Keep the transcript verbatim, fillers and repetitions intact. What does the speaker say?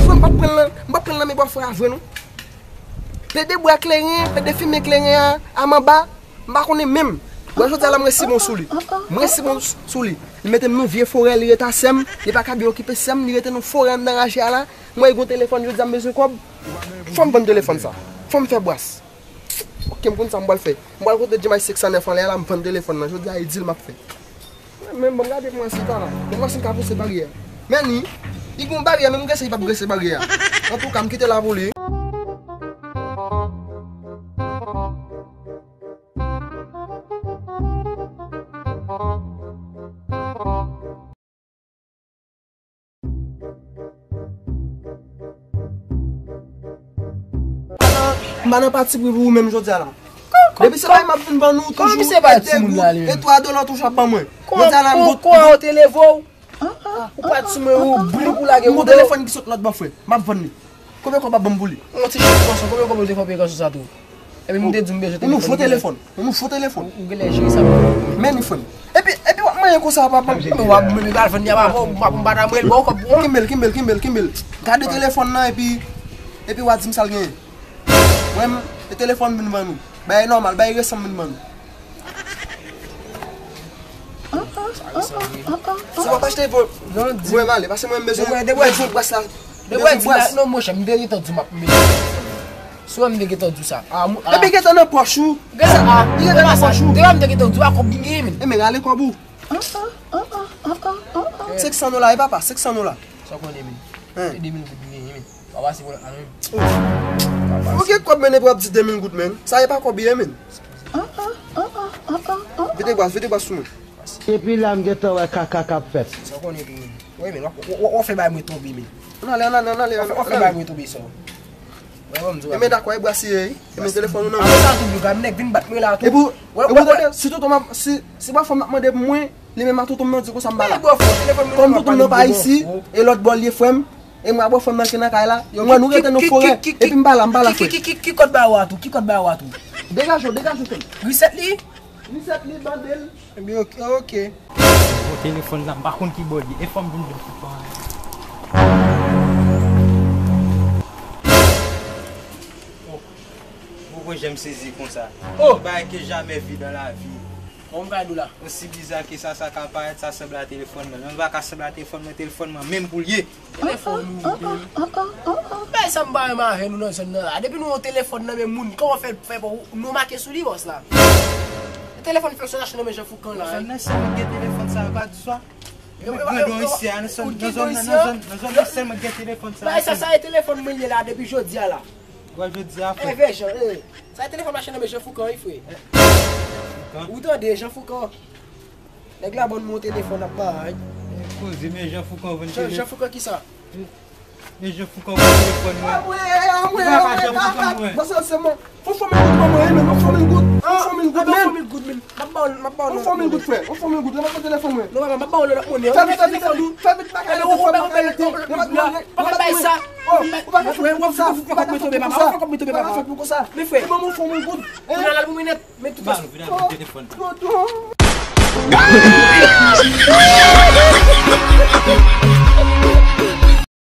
Frè, m p ap pran l nan, m p ap pran l nan men bòfrè a vre non. Plede bwa kleren, plede fimen kleren a, a manba, m pa konnen menm. Bon, jodi a la, m resi bon sou li. M resi bon sou li. Li mete m nan vye forè, li rete a sè m, li pa ka byen okipe sè m, li rete nan forè anndan raje a la. Mwen gen yon telefòn, jodi a m bezwen kòb. Fò m vann telefòn sa. Fò m fè bwas. Ok, m konn sa m pral fè. M pral kote Djimay senk san nèf anlè a la, m vann telefòn nan. Jodi a, e deal m ap fè. Men bon, gade mwen si ta la. Men mwen si m ka pouse baryè. Men ni, li gon baryè, men m gese li p ap gese baryè a. Antouka, m kite la pou li. M pa nan pati pri pou ou menm jodi a la. Depi se bay m ap vin ban nou toujou, e de goud, e twa dola toujou ap ban mwen. Jodi a la, m gon, kòman ou te leve w? Ou pa di mwen ou bri pou lage. M gon telefòn ki sot lòt bò, frè. M ap vann li. Konbyen kòb w ap ban m pou li? Yon ti chèk kòb, konbyen kòb ou te fè peye kòb sa tou? Epi m te di m bezwen telefòn. Yon nouvo telefòn. Yon nouvo telefòn. Ou genlè jere sa pou mwen. Men ni frè m. Epi, epi w ap manyen konsa, papa. Epi w ap mwen al vann li a papa, m pa ta mwen l ba w kòb pou mwen. Kenbe l, kenbe l, kenbe l, kenbe l. Gade telefòn nan epi, epi w a di m sa l genyen. Mwen, e telefòn vin ban nou. Bagay nòmal, bagay resan vin ban nou. Si w ap achte vo, voye m ale, paske mwen m bezwen, m bezwen bwès la. M bezwen bwès. Non, monchè, m te gentan di w m ap mete. Si w wè m te gentan di w sa. Depi gentan nan pòch ou. Gentan, ah, li gentan nan pòch ou. Depi m te gentan di w a kòb li genyen, men. E men, rale kòb ou. Senk san dola, e papa, senk san dola. Sa w konnen, men. Se de mil goud li genyen, men. Pa pase pou lòt la menm. Ou gen kòb men epi w ap di de mil goud men. Sa e pa kòb ye men. Vide bras, vide bras sou mwen. Epi la m gentan wè kaka k ap fèt. Sa w konnen tou men. Wi men, w ap, w ap, w ap fè bay mwen tonbe men. Ann ale, ann ale, ann ale, ann ale. W ap fè bay mwen tonbe sa. Wi, ban m di w. E men dakò, e bras ye, e men telefòn ou nan men. Apre sa tou, bouga, nèg vin bat mwen la tou. Epi, epi, si tonton m ap, si, si bòfrè m ap mande pou mwen, li menm a tonton m nan di konsa m pa la. Kòm tonton m nan pa isi, e lòt bò l ye frè m, e mwen a bòfrè m nan ki nan kay la, mwen nou rete nan forè, epi m pa la, m pa la frè. Ki, ki, ki, ki kòd ba ou a tou? Ki kòd ba ou a tou? Degaje w, degaje w frè m. Reset li? Reset li, bande l. Ebyen, ok, ok. Bon, telefòn nan, m pa konn ki bò l ye. E fò m vin vin sou pwen. Oh, bon, bon, jan m sezi konsa. Oh! Bagay ke jamais vu dans la vie. Kòman m ka ede w la? Osi biza ke sa, sa ka parèt, sa sanble a telefòn mwen. Men pa ka sanble a telefòn mwen, telefòn mwen menm pou l ye. Telefòn ou, men sa m pa renmen avè nou nan zòn nan la. Depi nou wè yon telefòn nan men moun, kòman fè, fè pou nou make sou li, bòs la? Telefòn fèk sot achte nan men Jan Foukan la. Nan zòn nan sèlman gen telefòn sa, yo pa di sa. Mwen grandon isi a, nan zòn, nan zòn nan, nan zòn, nan zòn nan sèlman gen telefòn sa. Bagay sa, sa e telefòn mwen ye la depi jodi a la. Wè jodi a, frè. Evè Jan, eh. Sa e telefòn mache nan men Jan Foukan, wi, frè. Foukan? Ou tande, Jan Foukan. Nèg la ban nou yon telefòn ap bay. Koze, men Jan Foukan vann telefòn. Jan Foukan kisa? Men Jan Foukan vann telefòn mwen. Amwe, amwe, amwe, Jan Foukan mwen. Bon, se, se mwen. Fò fò m goud ban mwen, men. Fò fò m goud. Fò fò m goud, men. Fò fò m goud, frè. Fò fò m goud. Lè m ap pran telefòn mwen. Non, papa, m ap ba w lòt monnè. Fè vit, fè vit, fè vit, pa ka rete, fò pa ka rete. Lè m ap pran, lè m ap pran. Oh, ou pa ka fè pou konsa. Ou pa ka fè pou konsa. Ou pa ka fè pou konsa. Men frè. Fò m goud. Ou nan lal pou mwen nèt. Men tout fason. Ba nou vin avèk telefòn.